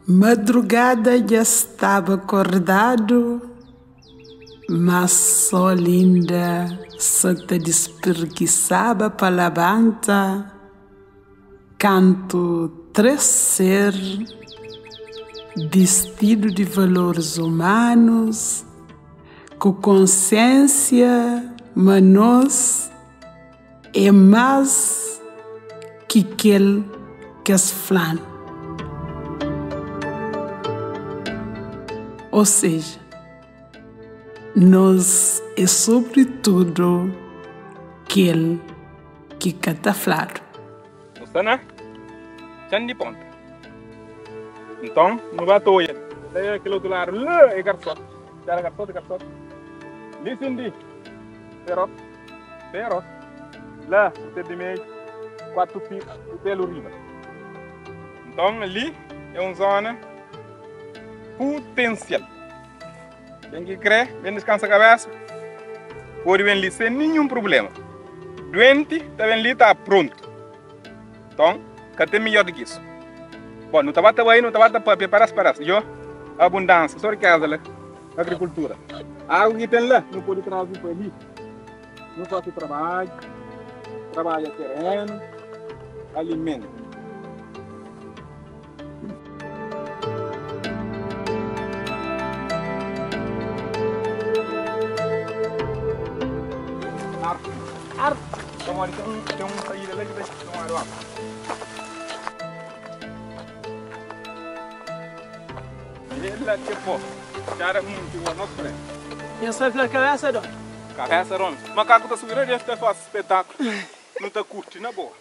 Madrugada dja staba kordadu, ma sol inda sa ta dispirgisaba pa labanta kantu 3 ser bistidu di valoris umanus, ku konsiénsia ma nos é más ki kel ki es fla-nu. Ou seja, nos é sobritudu kel ki ka ta fladu. Nu sta na txan di ponta. Nton, nu ba ta oia la kel otu ladu la é garsoti. Txada garsoti, garsoti. Li sin di Feros, Feros. La, Kutel di meiu, 4 pi, Kutelu riba. Nton, li é un zona putensial. Ken ki kre ben diskansa kabesa, pode ben li sen ninhun prubléma. Duenti ta ben li ta prontu. Nton, ka ten midjór di ki isu. Bon, nu ta ba ta bai, nu ta ba ta pâpia padas padas. Djo, abundansa, so rikeza la, agrikultura. Agu ki ten la, nu pode traze pa li. Nu fase trabadju, trabadja terenu, alimentu. Arte. Pamodi ten un, ten un saída la ki ta txomadu arte. E la ke pó. Txada munti igual nos frenti. Nha sai fla kabesa d'omi. Kabesa d'omi. Makaku ta subi la def ta fase spetaklu. Nu ta kurti na boa.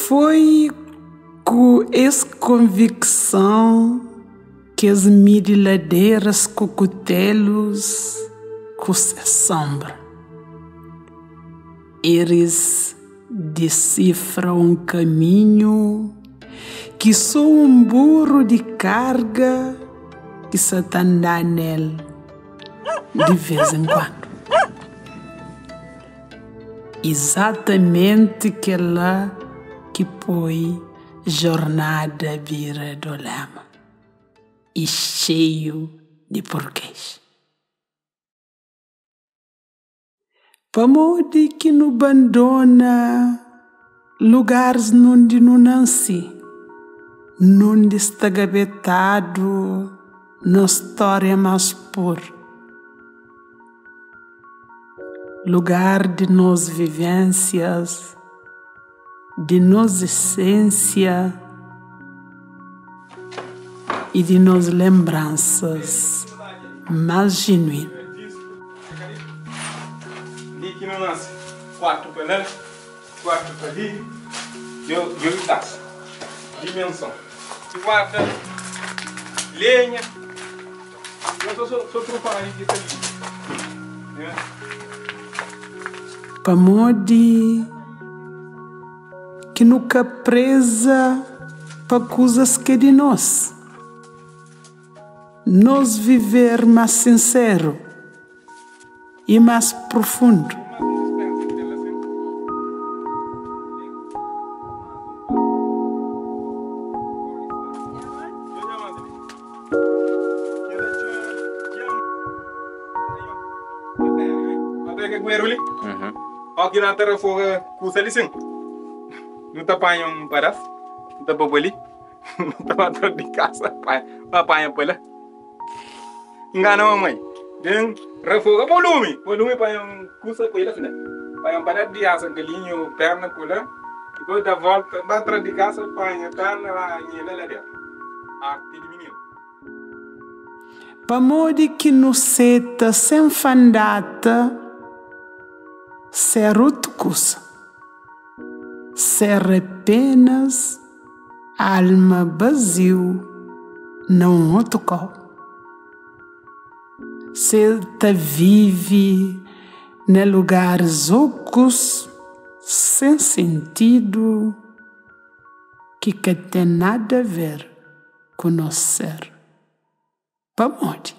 Foi ku es konvikson ki es midi laderas ku kutelus ku ses sonbra. Eris disifra un kaminhu ki so un buru di karga ki sa ta andá nel di vês en kuandu. Izatamenti kel-la ki poi jornada bira dolema i xeiu di porkês. Pamodi ki nu bandona lugaris nundi nu nansi, nundi sta gabetadu nos stória más puru? Lugar di nos vivensias, di nos esensia i di nos lenbransas más jinuínu. Li ki nu nase, 4 pa la, 4 pa li, djobe tasa, dimenson. Di guarda lenha. Pamodi ki nu ka preza pa kuzas k'é di nos? Nos viver más sinseru i más profundu. Ó ki na ta rafoga kusa li sin, nu ta panha un padas, nu ta pô pa li, nu ta ba tra di kasa pa panha pa la. Ngana mamai, ben rafoga pô lumi, pô lumi panha un kusa ku el la, panha un padas di asa galinha ô perna ku la, dipôs da volta ba tra di kasa panha perna ba nhela la dentru. Arti di mininu. Pamodi ki nu seta sen fandata ser otu kusa, ser apenas alma baziu na un otu kau? Seta vive na lugaris okus, sen sentidu, ki ka ten nada a ver ku nos ser. Pamodi?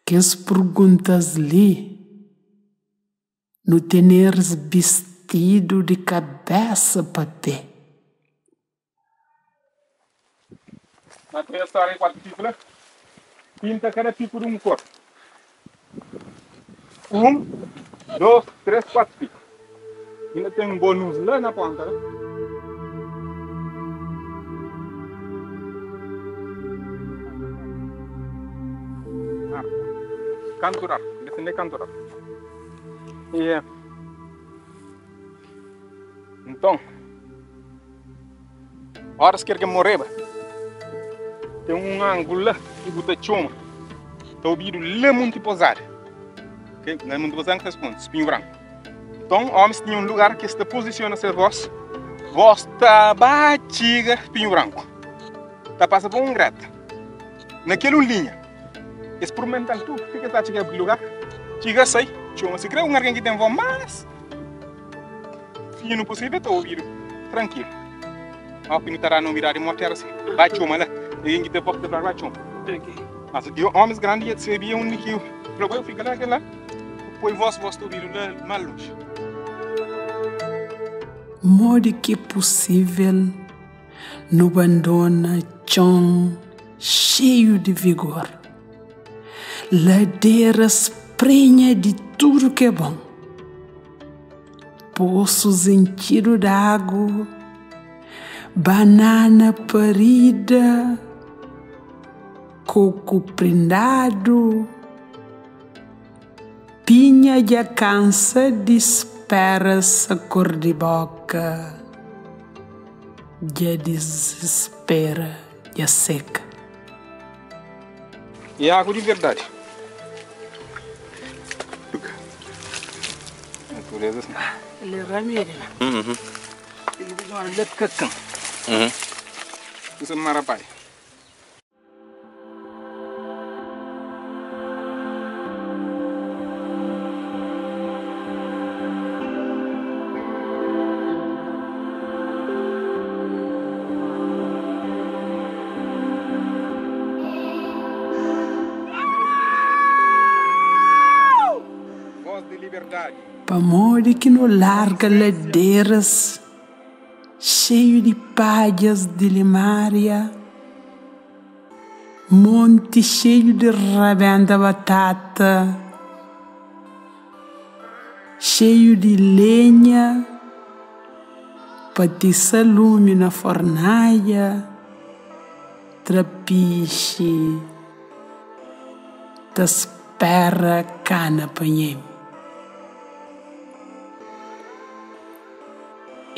Kes perguntas li nu tene-s bistidu di kabesa pa pé. Na ta stória di 4 piku la, pinta kada piku di un kor. 1, 2, 3, 4 piku. Inda ten un bonus la na ponta la. Kantu rap, desende kantu rap. E nton, Óras ki algen moreba, ten un angulu la ki bu ta txoma, ta obidu la Monti Pozada. Ok, na Monti Pozada N ka ta responde, Spinhu Branku. Nton, ómis tinha un lugar ki es ta pozisiona ses vós, vós ta ba txiga Spinhu Branku, ta pasa pa un greta. Na kel un linha, es purmenta-l tudu ti ki es ta txiga kel lugar, txiga sai, txoma. Si kre un algen ki ten vós más. Finu pusível ta obidu trankilu. Ó ki nu ta da nobidadi morti éra si, Ba txoma la. Algen ki ta pâpia ta fla, Ba txoma. Mas di ómis grandi dja sabia undi ki fla, Bai, fika la, kel la, poi vós, vós ta obidu la más lonji. Modi ki é pusível nu bandona txon xeiu di vigor, laderas prenha di tudu ki é bon? Posus intxidu d'agu, banana parida, koku prindadu, pinha dja kansa di spera sa kor di boka dja dizispera dja seka. E agu di verdadi. Natureza assim. El é ramedi la. El ta txoma la kakan. Kusa marapai. Pamodi ki nu larga laderas xeiu di padjas di limaria, monti xeiu di rabenta batata, xeiu di lenha pa tisa lumi na fornaia, tra pixi ta spera kana pa nhemi.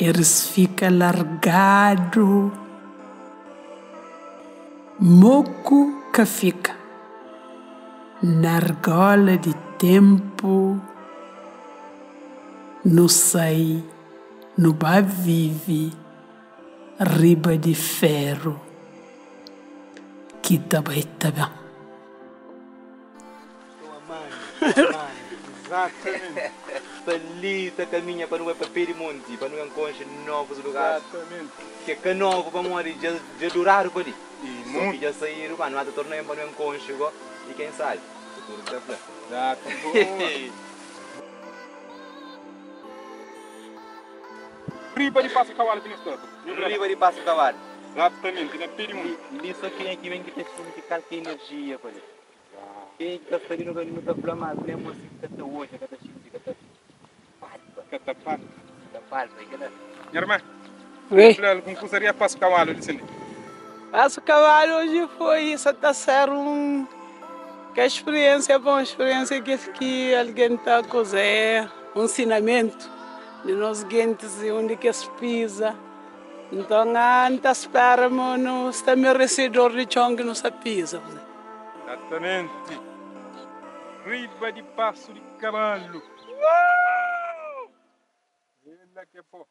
Eris fika largadu, moku ka fika. Na argola di tenpu nu sai nu ba vive riba di feru ki ta bai ta ben. Pa li ta kaminha pa nu bai pa pé di monti pa nu ben konxe novus lugaris ke ka novu pamodi dja duradu pa li so ki dja saidu ma nu ata torna ben pa nu ben konxe go i ken sabi futuru ki ta fla. Riba di pasu kabalu ki nu sta. Riba di pasu kabalu. Exatamente na pé di monti. Li so kenha ki ben ki ta xinti kal ki é enerjia pa li. Kenha ki ka sta li nu ka fla mas mesmu asi ka ta odja ka ta xinti ka ta palpa. Ka ta palpa. Ka ta palpa e kila. Nha irma, bu fla algun kusa ria pasu kabalu li sindi? Pasu kabalu oji foi sa ta ser un ka spiriensia bon, spiriensia kes ki algen ta kuza é un nsinamentu di nos gentis di undi kes piza. Nton a N ta spera ma nu sta meresedor di txon ki nu sta piza. Exatamente. Riba di pasu di kabalu. Ela ke po.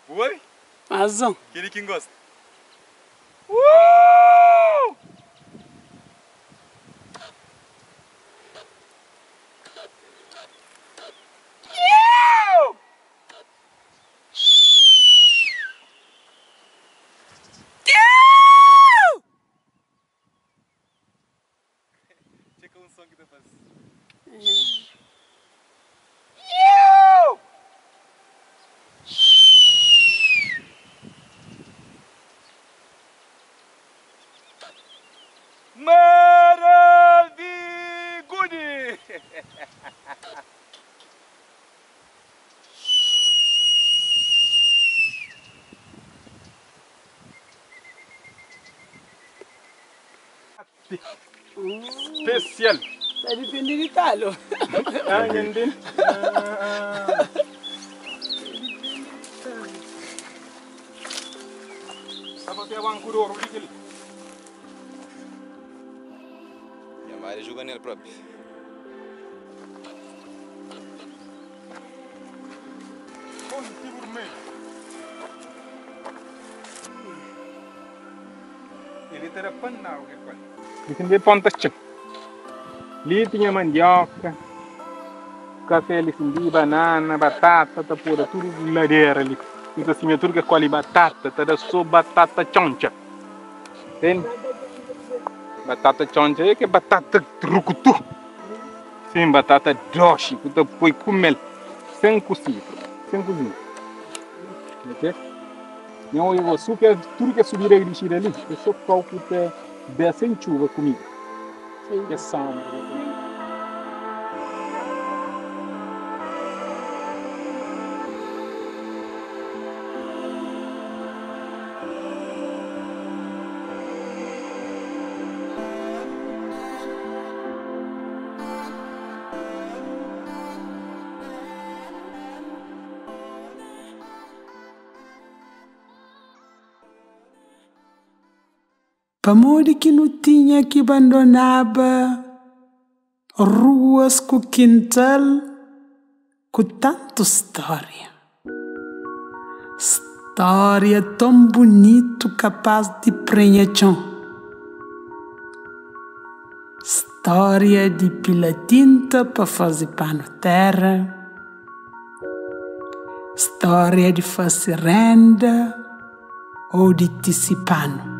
Bu obi? Razon. Keli ki N gosta. Txeka un son ki ta faze. Forti. Spesial. Ta dipende di talu. Ah, nha ntende. Ah. Ta papia banku di oru di kel-li. Nha mari juga nel propi. Ponti Burmedju. Ele ta da pan na agu ke kual. Li tin ponta txin. Li tinha mandioka, kafe li sin di banana, batata ta poda tudu ladera li. Nu ta simia tudu ke kual i batata ta da so batata txontxa. Entende? Batata txontxa é ke batata rukutu. Sim, batata doxi ku ta poi ku mel sen kusidu, sen kuzinha. Ok? Nha oi go, su ke tudu ke subida i dixida li é so kau ku ta da sen txuba kumida. Ke sombra. Pamodi ki nu tinha ki bandonaba ruas ku kintal ku tantu stória? Stória ton bunitu kapás di prenha txon. Stória di pila tinta pa faze panu téra. Stória di fase renda ou di tisi panu.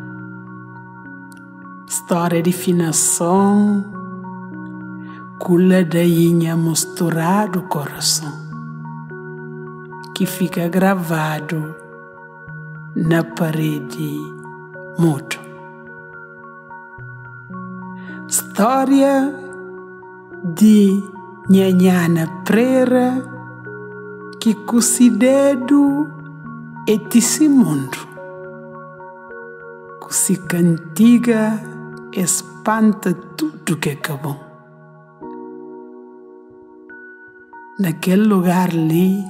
Stória di finason ku ladainha musturadu korason ki fika gravadu na paredi mudu. Stória di nha Nhana Prera ki ku si dedu e tisi mundu, ku si kantiga e spanta tudu ke ka bon. Na kel lugar li,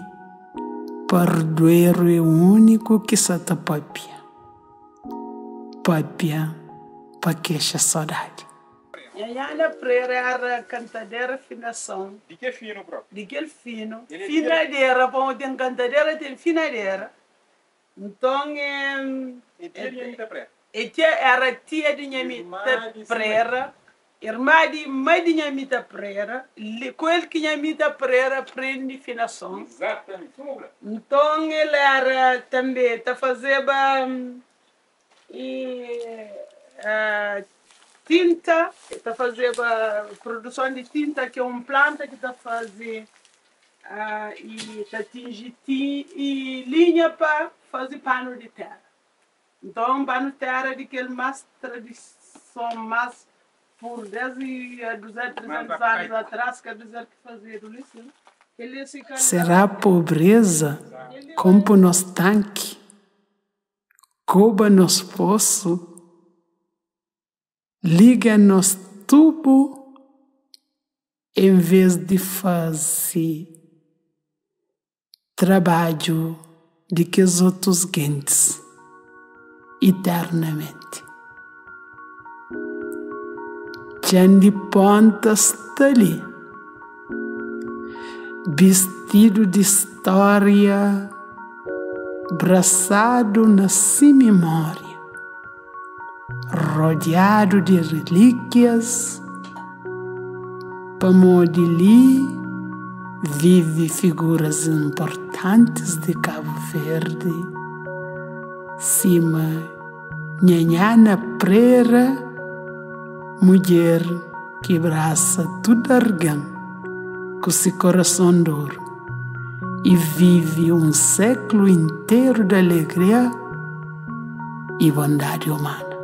pardueru e úniku ki sa ta papia. Papia pa kexa sodadi. Nha Nhana Prera era kantadera finason. Di ke finu propi? Di kel finu. Finadera, pamodi ten kantadera ten finadera. Nton e. E tia di Nha Mita Prera? E tia, era tia di Nha Mita Prera, irma di mai di Nha Mita Prera, li ku el ki Nha Mita Prera prende finason. Izatamenti, suma bu fla. Nton el era tanbe ta fazeba e tinta, el ta fazeba produson di tinta ki é un planta ki ta faze e ta tingi ti linha pa faze panu di tera. Nton panu tera di kel mas tradison mas pur desdi a 200 300 anus atras ka dizer ki fazedu li sin. Será pobreza konpo nos tanki, koba nos posu, liga nos tubu en ves di faze trabadju di kes otus gentis iternamenti. Txan di Ponta sta li, bistidu di stória, brasadu na si mimória, rodiadu di relíkias, pamodi li vive figuras inportantis di Kabu Verdi, sima Nha Nhana Prera, mudjer ki brasa tudu argen ku si korason d'oru i vive un séklu interu di alegria i bondadi umana.